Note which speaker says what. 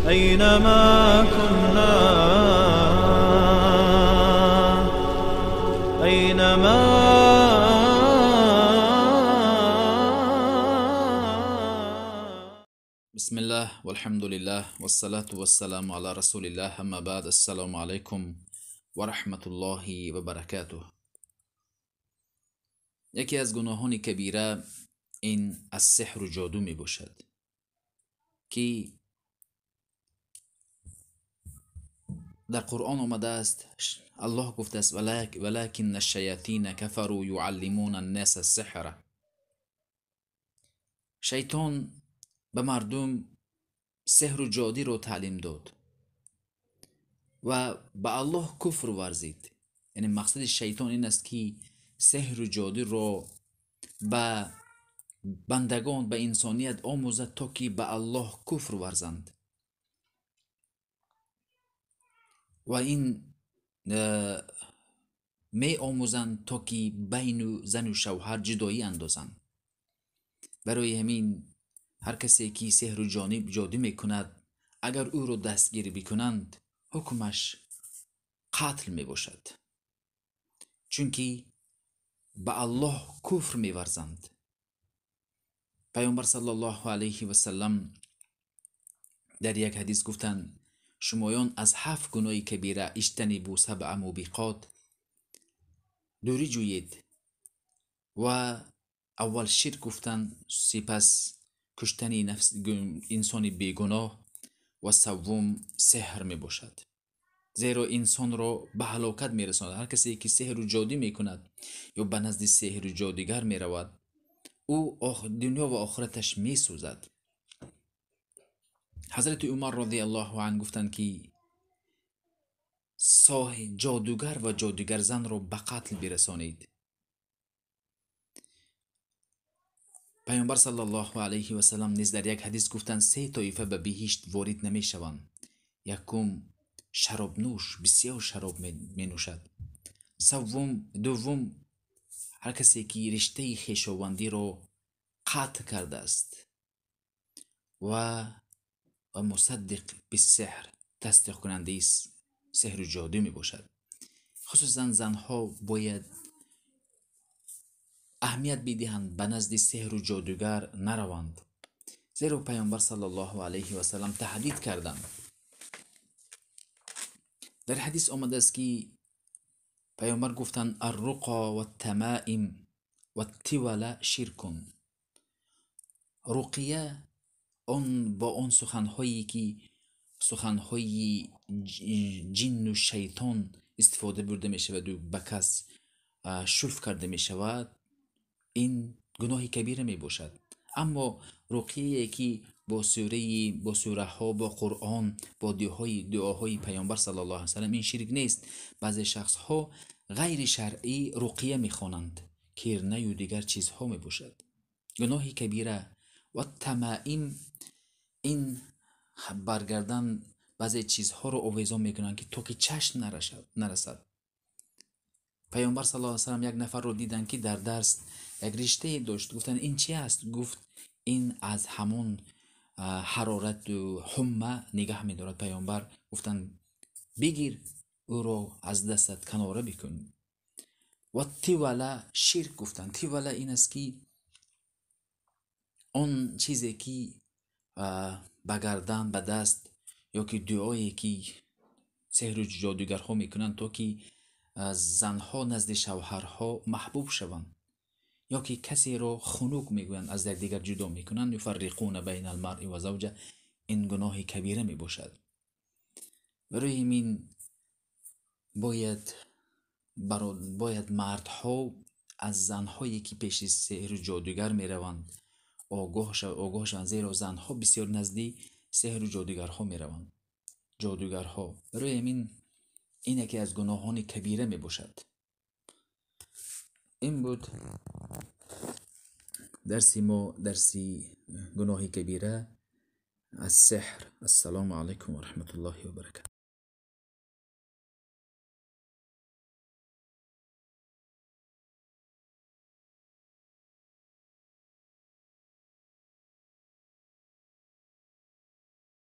Speaker 1: أينما كنا أينما.
Speaker 2: بسم الله والحمد لله والصلاة والسلام على رسول الله أما بعد السلام عليكم ورحمة الله وبركاته. یکی از گناهان کبیره این از سحر و جادو می باشد که در قرآن آمده است. الله گفته است ولکن الشیاطین کفروا یعلمون الناس السحر. شیطان به مردم سحر و جادو را تعلیم داد و به الله کفر ورزید. یعنی مقصد شیطان این است که سحر و جادو را به بندگان، به انسانیت آموزد تا که به الله کفر ورزند. و این می آموزند تا که بین زن و شوهر جدایی اندازند. برای همین هر کسی که سحر و جادو میکند، اگر او را دستگیر بکنند، حکمش قتل می باشد، چونکه به الله کفر می ورزند. پیامبر صلی الله علیه و سلم در یک حدیث گفتند شمایان از 7 گناه کبیره اجتنبوا 7 موبقات دوری جویید و اول شرک گفتند، سپس کشتن نفس انسان بیگناه و سوم سحر می باشد، زیرا انسان را به هلاکت می رساند. هر کسی که سحر و جادو می کند یا به نزد سحر و جادوگر می رود، او دنیا و آخرتش می سوزد. حضرت عمر رضی الله عنه گفتند که جادوگر و جادوگر زن را به قتل برسانید. پیامبر صلی الله علیه و سلم نیز در یک حدیث گفتند 3 طایفه به بهشت وارد نمی شوند. یکم شراب نوش، بسیار شراب می نوشد. دوم هر کسی که رشته خویشاوندی را قطع کرده است و مصدق بالسحر، تصدیق کننده سحر و جادو می باشد. خصوصا زنها باید اهمیت بدهند، به نزد سحر و جادوگر نروند، زیرا پیامبر صلی الله علیه و سلم تهدید کردند. در حدیث آمده است که پیامبر گفتند الرقا و التمائم و التوله شرک. رقیه آن با آن سخنهایی که سخنهای جن و شیطان استفاده برده می شود و به کس شلف کرده می شود، این گناه کبیره می باشد. اما رقیه که با سوره ها، با قرآن، با دعاهای پیامبر صلی الله علیه و سلم، این شرک نیست. بعضی شخص ها غیر شرعی رقیه می خوانند، کرنه و دیگر چیزها می باشد، گناه کبیره. و تمائم، این برگردن بعضی چیزها رو آویزان میکنند که تا که چشم نرسد. پیامبر صلی الله علیه و سلم یک نفر رو دیدن که در درس یک رشته داشت، گفتن این چی است؟ گفت این از همون حرارت و حمه نگه می‌دارد. پیامبر گفتن بگیر او رو از دستت کناره بکن. و تیوله شرک گفتن. تیوله این است که آن چیزی که به گردن، به دست یا که دعایی که سحر و جادوگرها میکنند تا که زنها نزد شوهرها محبوب شوند، یا که کسی را خنوک میگویند، از یکدیگر جدا میکنند، یفرقون بین المرء و زوجه، این گناه کبیره میباشد. برای همین باید مردها از زنهایی که پیش سحر و جادوگر میروند آگاه شوند، زیرا زنها بسیار نزدی سحر و جادوگرها میروند، جادوگرها. برای همین این یکی از گناهان کبیره می باشد. این بود درسی ما، درسی گناه کبیره، السحر. السلام علیکم و رحمت الله و برکاته.